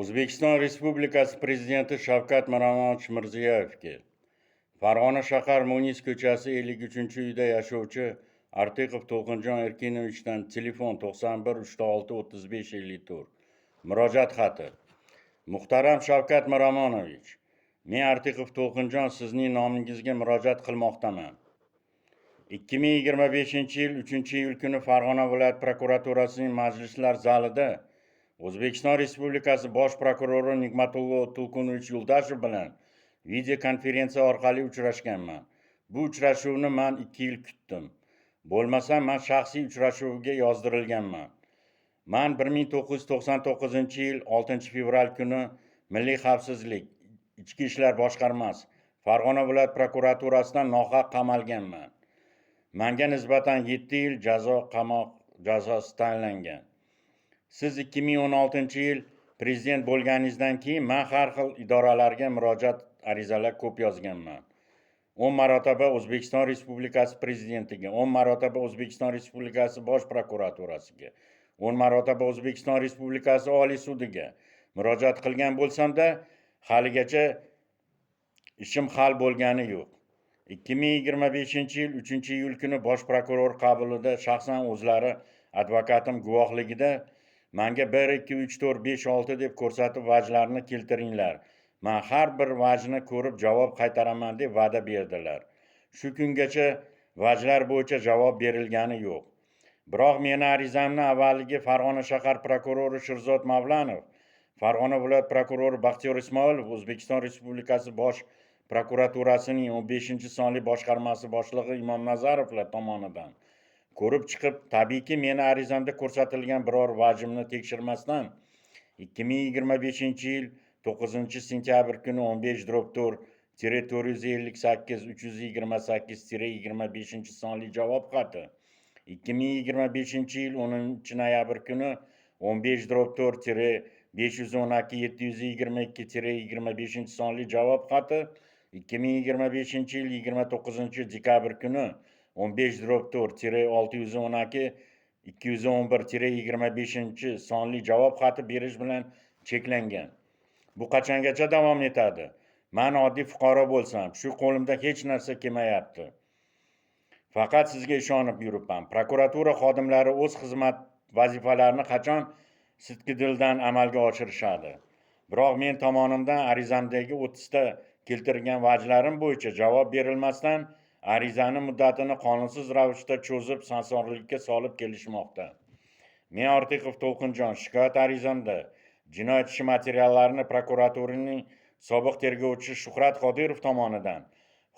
O'zbekiston Respublikasi Prezidenti Shavkat Miromonovich Mirziyoyevga Farg'ona shahar Munis ko'chasi 53-uyda yashovchi Artiqov To'lqinjon Erkinovichdan telefon 91 36 35 54 murojaat xati. Muhtaram Shavkat Miromonovich, men Artiqov To'lqinjon sizning nomingizga murojaat qilmoqdaman. 2025-yil 3-iyul kuni Farg'ona viloyat prokuraturasining majlislar zalida O'zbekiston Respublikasi Bosh prokurori Nigmatullo Tulkunovich Yuldashev bilan videokonferensiya orqali uchrashganman. Bu uchrashuvni man 2 yil kutdim. Bo'lmasa, man shaxsiy uchrashuvga yozdirilganman. Man 1999-yil 6-fevral kuni Milliy xavfsizlik Ichki ishlar boshqarmasi Farg'ona viloyat prokuraturasidan nohaq qamalganman. Manga nisbatan 7 yil jazo qamoq jazosi tayinlangan. Siz 2016-yil prezident bo'lganingizdan keyin man har xil idoralarga murojaat arizalar ko'p yozganman. 10 marotaba O'zbekiston Respublikasi prezidentiga, 10 marotaba O'zbekiston Respublikasi Bosh prokuraturasiga, 10 marotaba O'zbekiston Respublikasi Oliy sudiga murojaat qilgan bo'lsam-da, haligacha ishim hal bo'lgani yo'q. 2025-yil 3-iyul kuni bosh prokuror qabulida shaxsan o'zlari advokatim guvohligida manga 1 2 3 4 5 6 deb ko'rsatib vajlarni keltiringlar. Man har bir vajni ko'rib javob qaytaraman deb va'da berdilar. Shu kungacha vajlar bo'yicha javob berilgani yo'q. Biroq meni arizamni avvaliga Farg'ona shahar prokurori Sherzod Mavlanov, Farg'ona viloyat prokurori Baxtiyor Ismoilov, O'zbekiston Respublikasi Bosh prokuraturasining 15-sonli boshqarmasi boshlig'i Imom Nazarovlar tomonidan ko'rib chiqib, tabiiyki meni arizamda ko'rsatilgan biror vajimni tekshirmasdan 2025-yil 9-sentyabr kuni 15/4 458 328-25 sonli javob xati, 2025-yil 10 noyabr kuni 15/4 512 722-25 sonli javob xati, 2025-yil 29 dekabr kuni 15/4 612 211-25 sonli javob xati berish bilan cheklangan. Bu qachongacha davom etadi? Man oddiy fuqaro bo'lsam, shu qo'limda hech narsa kelmayapti. Faqat sizga ishonib yuribman. Prokuratura xodimlari o'z xizmat vazifalarini qachon sidqidildan amalga oshirishadi? Biroq men tomonimdan arizamdagi 30 ta keltirgan vajlarim bo'yicha javob berilmasdan arizani muddatini qonunsiz ravishda cho'zib, sansorilikka solib kelishmoqda. Men Ortiqov To'lqinjon shikoyat arizamda jinoyat ishi materiallarini prokuraturaning sobiq tergovchisi Shuhrat Qodirov tomonidan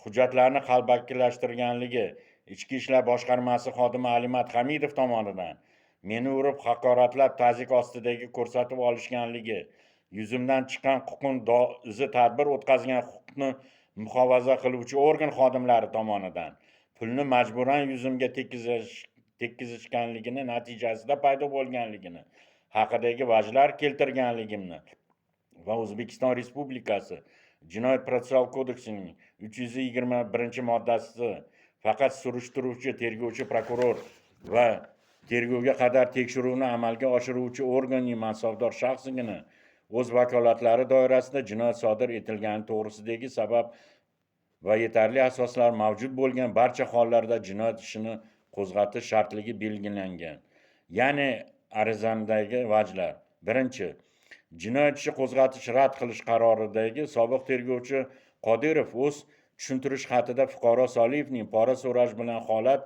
hujjatlarni qalbakilashtirganligi, Ichki ishlar boshqarmasi xodimi Alimat Hamidov tomonidan meni urib, haqoratlab, tazyiq ostidagi ko'rsatib olishganligi, yuzimdan chiqqan kukun izi tadbir o'tkazgan huquqni muhofaza qiluvchi organ xodimlari tomonidan pulni majburan yuzimga tekkizishganligini natijasida paydo bo'lganligini haqidagi vajlar keltirganligimni va O'zbekiston Respublikasi Jinoyat protsessual kodeksining 321-moddasi faqat surishtiruvchi, tergovchi prokuror va tergovga qadar tekshiruvni amalga oshiruvchi organning mansabdor shaxsigina o'z vakolatlari doirasida jinoyat sodir etilgani to'g'risidagi sabab va yetarli asoslar mavjud bo'lgan barcha hollarda jinoyat ishini qo'zg'atish shartligi belgilangan. Ya'ni arizamdagi vajlar: Birinchi, jinoyat ishi qo'zg'atish rad qilish qaroridagi sobiq tergovchi Qodirov o'z tushuntirish xatida fuqaro Soliyevning pora so'rash bilan holat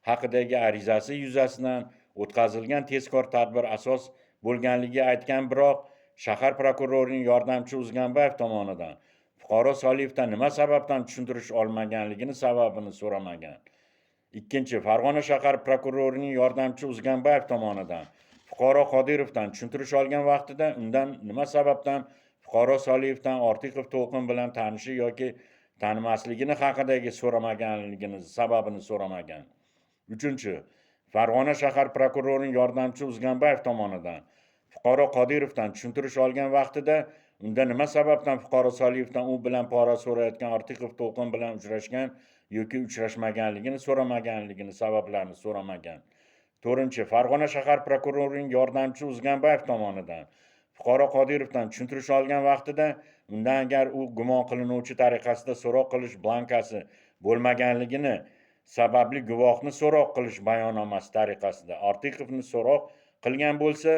haqidagi arizasi yuzasidan o'tkazilgan tezkor tadbir asos bo'lganligi aytgan, biroq shahar prokurorining yordamchisi Uzganbayev tomonidan fuqaro Soliyevdan nima sababdan tushuntirish olmaganligini sababini so'ramagan. Ikkinchi, Farg'ona shahar prokurorining yordamchisi Uzganbayev tomonidan fuqaro Qodirovdan tushuntirish olgan vaqtida undan nima sababdan fuqaro Soliyevdan Ortiqov To'lqin bilan tanishi yoki tanimasligini haqidagi so'ramaganligini sababini so'ramagan. Uchinchi, Farg'ona shahar prokurorining yordamchisi Uzganbayev tomonidan fuqaro Qodirovdan tushuntirish olgan vaqtida unda nima sababdan fuqaro Soliyevdan u bilan pora so'rayotgan Ortiqov To'lqin bilan uchrashgan yoki uchrashmaganligini so'ramaganligini sabablarini so'ramagan. To'rtinchi, Farg'ona shahar prokurorining yordamchisi Uzganbayev tomonidan Fuqaro Qodirovdan tushuntirish olgan vaqtida undan agar u gumon qilinuvchi tariqasida so'roq qilish blankasi bo'lmaganligini sababli guvohni so'roq qilish bayonnomasi tariqasida Ortiqovni so'roq qilgan bo'lsa,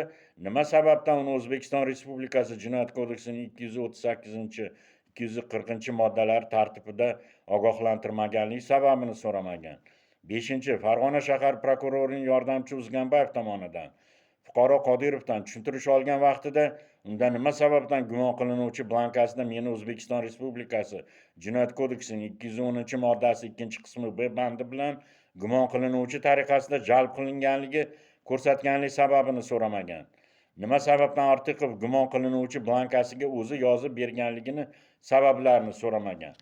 nima sababdan uni O'zbekiston Respublikasi Jinoyat kodeksining 238, 240-moddalari tartibida ogohlantirmaganligi sababini so'ramagan. Beshinchi, Farg'ona shahar prokurorining yordamchi Uzganbayev tomonidan fuqaro Qodirovdan tushuntirish olgan vaqtida unda nima sababdan gumon qilinuvchi blankasida meni O'zbekiston Respublikasi Jinoyat kodeksining 210-moddasi 2-qismi b bandi bilan gumon qilinuvchi tariqasida jalb qilinganligi ko'rsatganlik sababini so'ramagan. Nima sababdan Ortiqov gumon qilinuvchi blankasiga o'zi yozib berganligini sabablarini so'ramagan.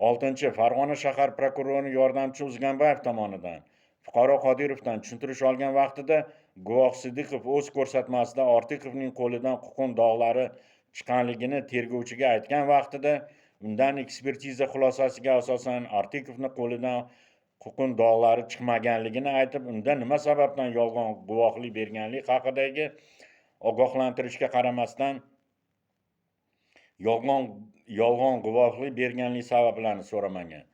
Oltinchi, Farg'ona shahar prokurorining yordamchi Uzganbayev tomonidan fuqaro Qodirovdan tushuntirish olgan vaqtida guvoh Sidiqov o'z ko'rsatmasida Ortiqovning qo'lidan ququn dog'lari chiqqanligini tergovchiga aytgan vaqtida undan ekspertiza xulosasiga asosan Ortiqovni qo'lidan ququn dog'lari chiqmaganligini aytib, unda nima sababdan yolg'on guvohlik berganlik haqidagi ogohlantirishga qaramasdan yolg'on guvohlik berganlik sabablarini so'ramagan.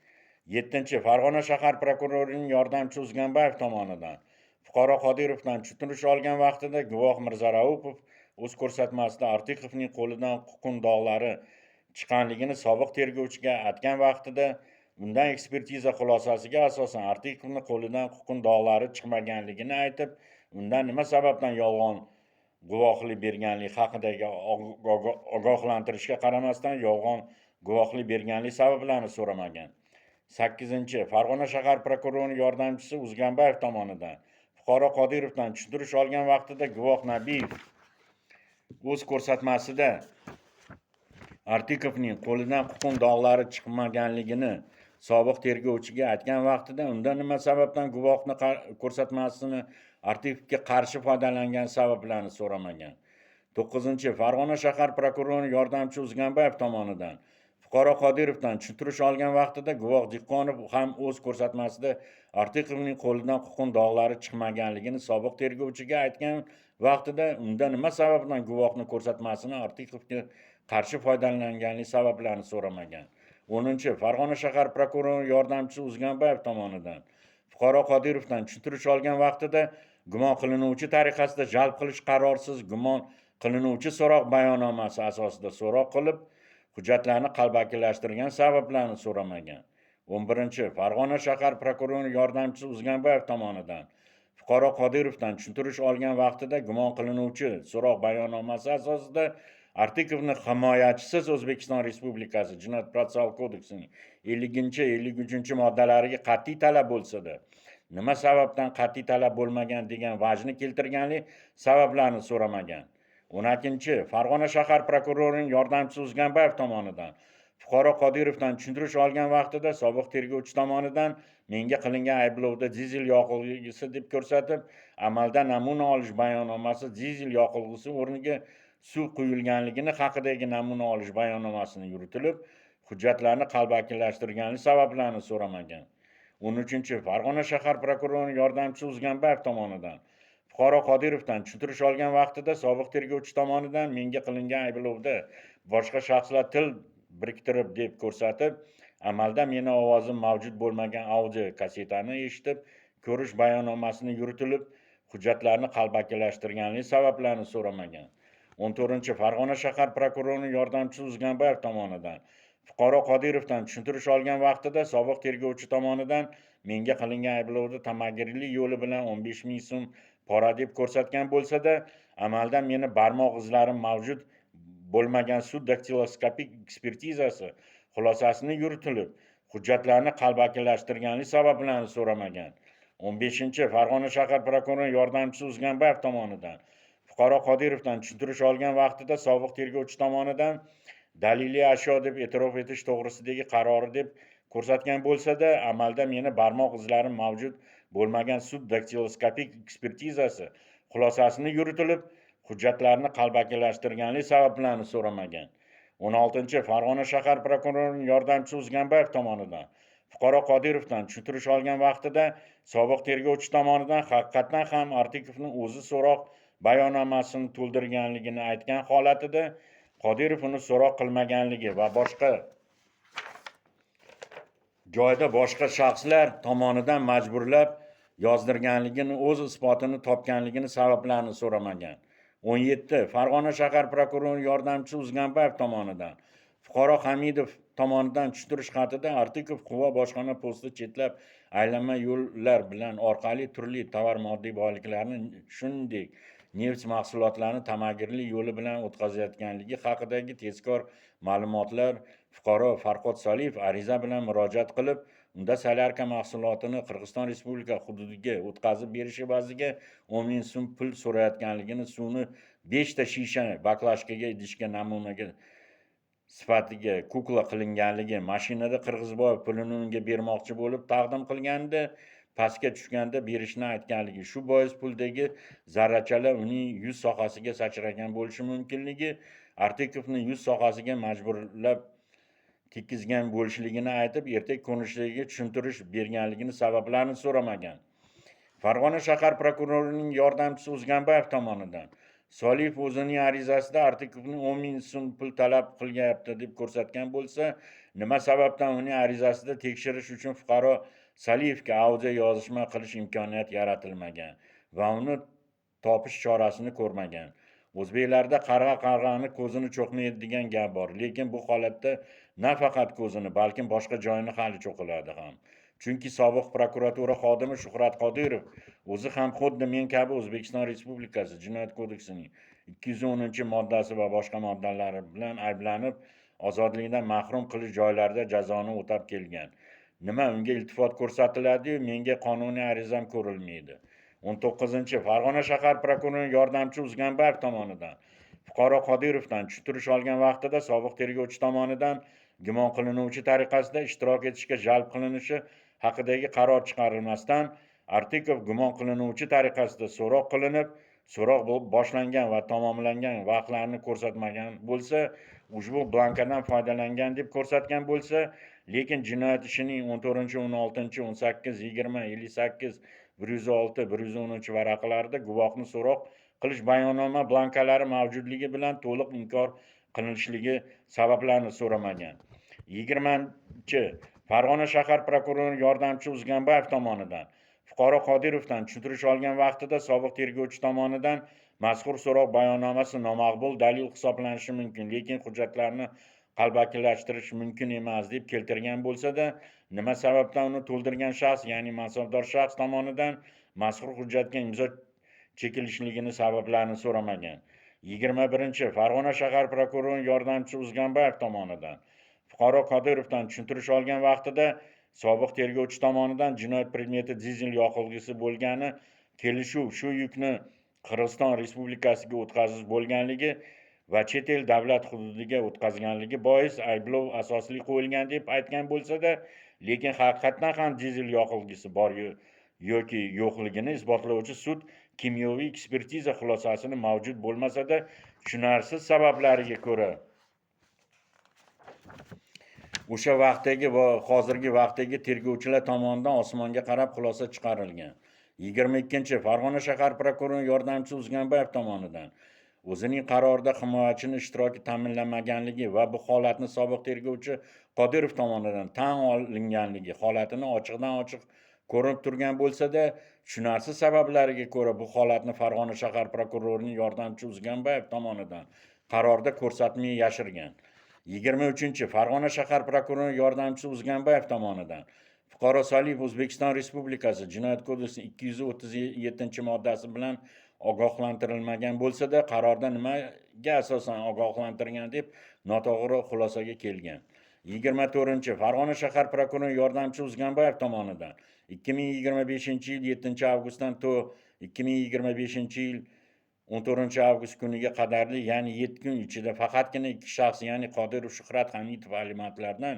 Yettinchi, Farg'ona shahar prokurorining yordamchi Uzganbayev tomonidan fuqaro Qodirovdan tushuntirish olgan vaqtida guvoh Mirzaraupov o'z ko'rsatmasida Ortiqovning qo'lidan ququn dog'lari chiqqanligini sobiq tergovchiga aytgan vaqtida undan ekspertiza xulosasiga asosan Ortiqovni qo'lidan ququn dog'lari chiqmaganligini aytib, undan nima sababdan yolg'on guvohlik berganlik haqidagi ogohlantirishga qaramasdan yolg'on guvohlik berganlik sabablarini so'ramagan. Sakkizinchi, Farg'ona shahar prokurorining yordamchisi Uzganbayev tomonidan fuqaro Qodirovdan tushuntirish olgan vaqtida guvoh Nabiyev o'z ko'rsatmasida Artikovning qo'lidan ququn dog'lari chiqmaganligini sobiq tergovchiga aytgan vaqtida unda nima sababdan guvohni ko'rsatmasini Artikovga qarshi foydalangan sabablarni so'ramagan. To'qqizinchi, Farg'ona shahar prokurorining yordamchi Uzganbayev tomonidan fuqaro Qodirovdan tushuntirish olgan vaqtida guvoh Dehqonov ham o'z ko'rsatmasida Artikovning qo'lidan ququn dog'lari chiqmaganligini sobiq tergovchiga aytgan vaqtida unda nima sababdan guvohni ko'rsatmasini Artikovga qarshi foydalanganlik sabablarini so'ramagan. 10-, Farg'ona shahar prokurorining yordamchisi Uzganbayev tomonidan fuqaro Qodirovdan tushuntirish olgan vaqtida gumon qilinuvchi tariqasida jalb qilish qarorsiz gumon qilinuvchi so'roq bayonnomasi asosida so'roq qilib, hujjatlarni qalbakilashtirgan sabablarni so'ramagan. 11-, Farg'ona shahar prokurorining yordamchisi Uzganbayev tomonidan fuqaro Qodirovdan tushuntirish olgan vaqtida gumon qilinuvchi so'roq bayonnomasi asosida Artikovni himoyachisiz O'zbekiston Respublikasi Jinoyat protsessual kodeksining 50, 53-moddalariga qat'iy talab bo'lsa-da, nima sababdan qat'iy talab bo'lmagan degan vajni keltirganlik sabablarini so'ramagan. 12-, Farg'ona shahar prokurorining yordamchisi Uzganbayev tomonidan fuqaro Qodirovdan tushuntirish olgan vaqtida sobiq tergovchi tomonidan menga qilingan ayblovda dizel yoqilg'isi deb ko'rsatib, amalda namuna olish bayonnomasi dizel yoqilg'isi o'rniga suv quyilganligini haqidagi namuna olish bayonnomasini yuritilib, hujjatlarni qalbakilashtirganlik sabablarini so'ramagan. 13-, Farg'ona shahar prokurorining yordamchisi Uzganbayev tomonidan fuqaro Qodirovdan tushuntirish olgan vaqtida sobiq tergovchi tomonidan menga qilingan ayblovda boshqa shaxslar til biriktirib deb ko'rsatib, amalda meni ovozim mavjud bo'lmagan audio kassetani eshitib ko'rish bayonnomasini yuritilib, hujjatlarni qalbakilashtirganlik sabablarini so'ramagan. 14-, Farg'ona shahar prokurorining yordamchisi Uzganbayev tomonidan fuqaro Qodirovdan tushuntirish olgan vaqtida sobiq tergovchi tomonidan menga qilingan ayblovda tamagirlik yo'li bilan 15 ming so'm pora deb ko'rsatgan bo'lsa-da, amalda meni barmoq izlarim mavjud bo'lmagan sud daktiloskopik ekspertizasi xulosasini yuritilib, hujjatlarni qalbakilashtirganlik sabablarini so'ramagan. 15-, Farg'ona shahar prokurorining yordamchisi Uzganbayev tomonidan fuqaro Qodirovdan tushuntirish olgan vaqtida sobiq tergovchi tomonidan daliliy ashyo deb e'tirof etish to'g'risidagi qarori deb ko'rsatgan bo'lsa-da, amalda meni barmoq izlarim mavjud bo'lmagan sud daktiloskopik ekspertizasi xulosasini yuritilib, hujjatlarni qalbakilashtirganlik sabablarini so'ramagan. 16-, Farg'ona shahar prokurorining yordamchisi Uzganbayev tomonidan fuqaro Qodirovdan tushuntirish olgan vaqtida sobiq tergovchi tomonidan haqiqatdan ham Artikovni o'zi so'roq bayonnomasini to'ldirganligini aytgan holatida Qodirov uni so'roq qilmaganligi va boshqa joyda boshqa shaxslar tomonidan majburlab yozdirganligini o'z isbotini topganligini sabablarini so'ramagan. 17. Farg'ona shahar prokurorining yordamchisi Uzganbayev tomonidan fuqaro Hamidov tomonidan tushuntirish xatida Artikov Quva bojxona posti chetlab aylanma yo'llar bilan orqali turli tovar moddiy boyliklarni, shuningdek neft mahsulotlarini tamagirlik yo'li bilan o'tkazayotganligi haqidagi tezkor ma'lumotlar fuqaro Farhod Soliyev ariza bilan murojaat qilib, unda solyarka mahsulotini Qirg'iziston Respublika hududiga o'tkazib berish evaziga 10 ming so'm pul so'rayotganligini, suvni 5 ta shisha baklashkaga idishga namunaga sifatiga kukla qilinganligi, mashinada Qirg'izboyev pulini unga bermoqchi bo'lib taqdim qilganida pastga tushganda berishni aytganligi, shu bois puldagi zarrachalar uning yuz sohasiga sachragan bo'lishi mumkinligi, Artikovni yuz sohasiga majburlab tekkizgan bo'lishligini aytib, ertak ko'rinishidagi tushuntirish berganligini sabablarini so'ramagan. Farg'ona shahar prokurorining yordamchisi Uzganbayev tomonidan Soliyev o'zining arizasida Artikovni 10 ming so'm pul talab qilyapti deb ko'rsatgan bo'lsa, nima sababdan uning arizasida tekshirish uchun fuqaro Soliyevga audio yozishma qilish imkoniyati yaratilmagan va uni topish chorasini ko'rmagan? O'zbeklarda qarg'a qarg'ani ko'zini cho'qmaydi degan gap bor, lekin bu holatda nafaqat ko'zini, balkim boshqa joyini hali cho'qiladi ham. Chunki sobiq prokuratura xodimi Shuhrat Qodirov o'zi ham xuddi men kabi O'zbekiston Respublikasi Jinoyat kodeksining 210-moddasi va boshqa moddalari bilan ayblanib, ozodlikdan mahrum qilish joylarida jazoni o'tab kelgan. Nima unga iltifot ko'rsatiladi-yu, menga qonuniy arizam ko'rilmaydi? 19. Farg'ona shahar prokurorining yordamchisi Uzganbayev tomonidan fuqaro Qodirovdan tushuntirish olgan vaqtida sobiq tergovchi tomonidan gumon qilinuvchi tariqasida ishtirok etishga jalb qilinishi haqidagi qaror chiqarilmasdan Artikov gumon qilinuvchi tariqasida so'roq qilinib, so'roq boshlangan va tamomlangan vaqtlarni ko'rsatmagan bo'lsa, ushbu blankadan foydalangan deb ko'rsatgan bo'lsa, lekin jinoyat ishining 14, 16, 18, 20, 58, 106, 110 varaqalarida guvohni so'roq qilish bayonnoma blankalari mavjudligi bilan to'liq inkor qilinishligi sabablarini so'ramagan. 20. Farg'ona shahar prokurorining yordamchisi Uzganbayev tomonidan fuqaro Qodirovdan tushuntirish olgan vaqtida sobiq tergovchi tomonidan mazkur so'roq bayonnomasi nomaqbul dalil hisoblanishi mumkin, lekin hujjatlarni qalbakilashtirish mumkin emas deb keltirgan bo'lsa-da, nima sababdan uni to'ldirgan shaxs, ya'ni mansabdor shaxs tomonidan mazkur hujjatga imzo chekilishligini sabablarini so'ramagan. 21. Farg'ona shahar prokurorining yordamchisi Uzganbayev tomonidan fuqaro Qodirovdan tushuntirish olgan vaqtida sobiq tergovchi tomonidan jinoyat predmeti dizel yoqilg'isi bo'lgani, kelishuv shu yukni Qirg'iziston Respublikasiga o'tkazish bo'lganligi va chet el davlat hududiga o'tkazganligi bois ayblov asosli qo'yilgan deb aytgan bo'lsa-da, lekin haqiqatdan ham dizel yoqilg'isi bor yoki yo'qligini isbotlovchi sud kimyoviy ekspertiza xulosasini mavjud bo'lmasa-da, tushunarsiz sabablariga ko'ra o'sha vaqtdagi va hozirgi vaqtdagi tergovchilar tomonidan osmonga qarab xulosa chiqarilgan. 22. Farg'ona shahar prokurorining yordamchisi Uzganbayev tomonidan o'zining qarorida himoyachini ishtiroki ta'minlanmaganligi va bu holatni sobiq tergovchi Qodirov tomonidan tan olinganligi holatini ochiqdan ochiq ko'rinib turgan bo'lsa-da, tushunarsiz sabablariga ko'ra bu holatni Farg'ona shahar prokurorining yordamchisi Uzganbayev tomonidan qarorda ko'rsatmay yashirgan. 23. Farg'ona shahar prokurorining yordamchisi Uzganbayev tomonidan fuqaro Soliyev O'zbekiston Respublikasi Jinoyat kodeksining 237-moddasi bilan ogohlantirilmagan bo'lsa-da, qarorda nimaga asosan ogohlantirgan deb noto'g'ri xulosaga kelgan. 24. Farg'ona shahar prokurorining yordamchisi Uzganbayev tomonidan 2025-yil 7 avgustdan to 2025 yil 14 avgust kuniga qadarli, ya'ni 7 kun ichida faqatgina ikki shaxs, ya'ni Qodirov Shuhrat Hamidov alimentlardan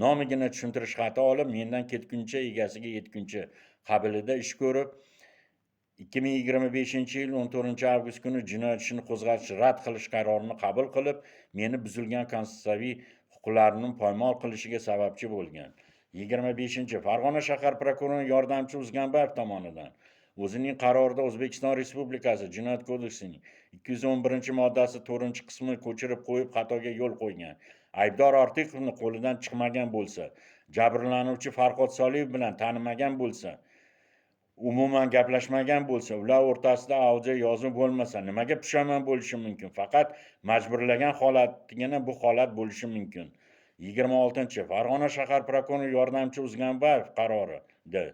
nomigina tushuntirish xati olib, mendan ketguncha egasiga yetguncha qabilida ish ko'rib, 2025 yil 14 avgust kuni jinoyat ishini qo'zg'atish rad qilish qarorini qabul qilib, meni buzilgan konstitutsiyaviy huquqlarimni poymol qilishiga sababchi bo'lgan. 25. Farg'ona shahar prokurorining yordamchisi Uzganbayev tomonidan O'zining qarorida O'zbekiston Respublikasi Jinoyat kodeksining 211-moddasi 4-qismini ko'chirib qo'yib xatoga yo'l qo'ygan. Aybdor Ortiqovni qo'lidan chiqmagan bo'lsa, jabrlanuvchi Farhod Soliyev bilan tanimagan bo'lsa, umuman gaplashmagan bo'lsa, ular o'rtasida audio yozuv bo'lmasa, nimaga pushaymon bo'lishi mumkin? Faqat majburlagan holatgina bu holat bo'lishi mumkin. 26. Farg'ona shahar prokurori yordamchi Uzganbayev qarorida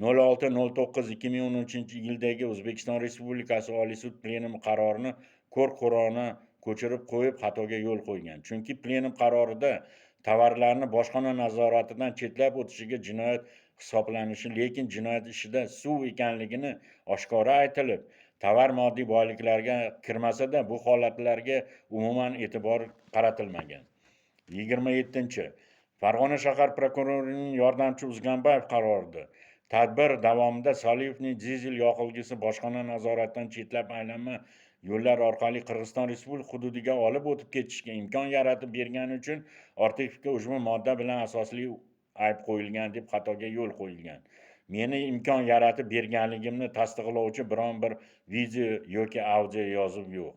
06.09.2013 yildagi O'zbekiston Respublikasi Oliy sud plenumi qarorini ko'r ko'rona ko'chirib qo'yib xatoga yo'l qo'ygan. Chunki plenum qarorida tovarlarni bojxona nazoratidan chetlab o'tishiga jinoyat hisoblanishi, lekin jinoyat ishida suv ekanligini oshkora aytilib, tovar moddiy boyliklarga kirmasa-da, bu holatlarga umuman e'tibor qaratilmagan. 27. Farg'ona shahar prokurorining yordamchi Uzganbayev qarorida tadbir davomida Soliyevning dizel yoqilg'isi bojxona nazoratidan chetlab aylanma yo'llar orqali Qirg'iziston Respublikasi hududiga olib o'tib ketishga imkon yaratib bergani uchun Ortiqovga ushbu modda bilan asosli ayb qo'yilgan deb xatoga yo'l qo'yilgan. Meni imkon yaratib berganligimni tasdiqlovchi biron bir video yoki audio yozuv yo'q.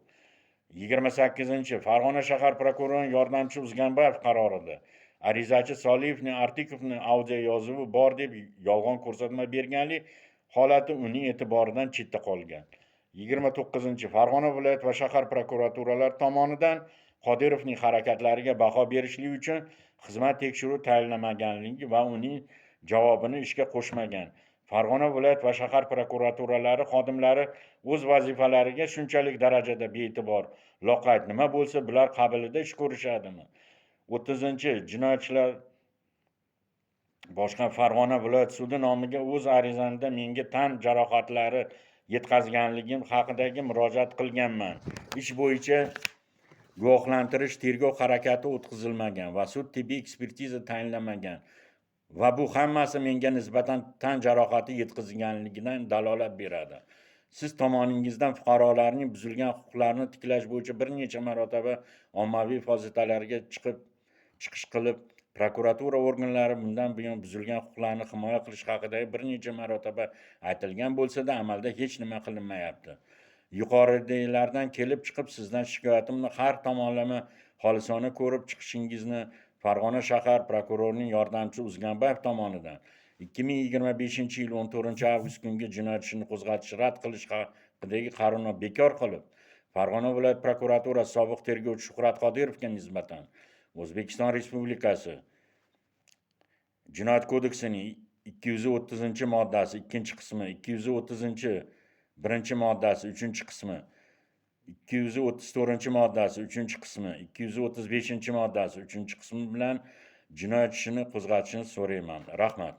28. Farg'ona shahar prokurorining yordamchi Uzganbayev qarorida arizachi Soliyevning Artikovning audio yozuvi bor deb yolg'on ko'rsatma berganlik holati uning e'tiboridan chetda qolgan. 29. Farg'ona viloyat va shahar prokuraturalari tomonidan Qodirovning harakatlariga baho berishlik uchun xizmat tekshiruvi tayinlamaganligi va uning javobini ishga qo'shmagan. Farg'ona viloyat va shahar prokuraturalari xodimlari o'z vazifalariga shunchalik darajada bee'tibor, loqayd nima bo'lsa, bular qabilida ish ko'rishadimi? 30. Jinoyatchilar boshqa Farg'ona viloyat sudi nomiga o'z arizamda menga tan jarohatlari yetkazganligim haqidagi murojaat qilganman. Ish bo'yicha guvohlantirish tergov harakati o'tkazilmagan va sud tibbiy ekspertiza tayinlamagan va bu hammasi menga nisbatan tan jarohati yetkazganligidan dalolat beradi. Siz tomoningizdan fuqarolarning buzilgan huquqlarini tiklash bo'yicha bir necha marotaba ommaviy vositalarga chiqib chiqish qilib, prokuratura organlari bundan buyon buzilgan huquqlarni himoya qilish haqidagi bir necha marotaba aytilgan bo'lsa-da, amalda hech nima qilinmayapti. Yuqoridagilardan kelib chiqib, sizdan shikoyatimni har tomonlama xolisona ko'rib chiqishingizni, Farg'ona shahar prokurorining yordamchisi Uzganbayev tomonidan 2025-yil 14 avgust kungi jinoyat ishini qo'zg'atish rad qilish haqidagi qarorni bekor qilib, Farg'ona viloyat prokuraturasi sobiq tergovchi Shuhrat Qodirovga nisbatan O'zbekiston Respublikasi Jinoyat kodeksining 230-moddasi 2-qismi, 231-moddasi 3-qismi, 234-moddasi 3-qismi, 235-moddasi 3-qismi bilan jinoyat ishini qo'zg'atishni so'rayman. Rahmat.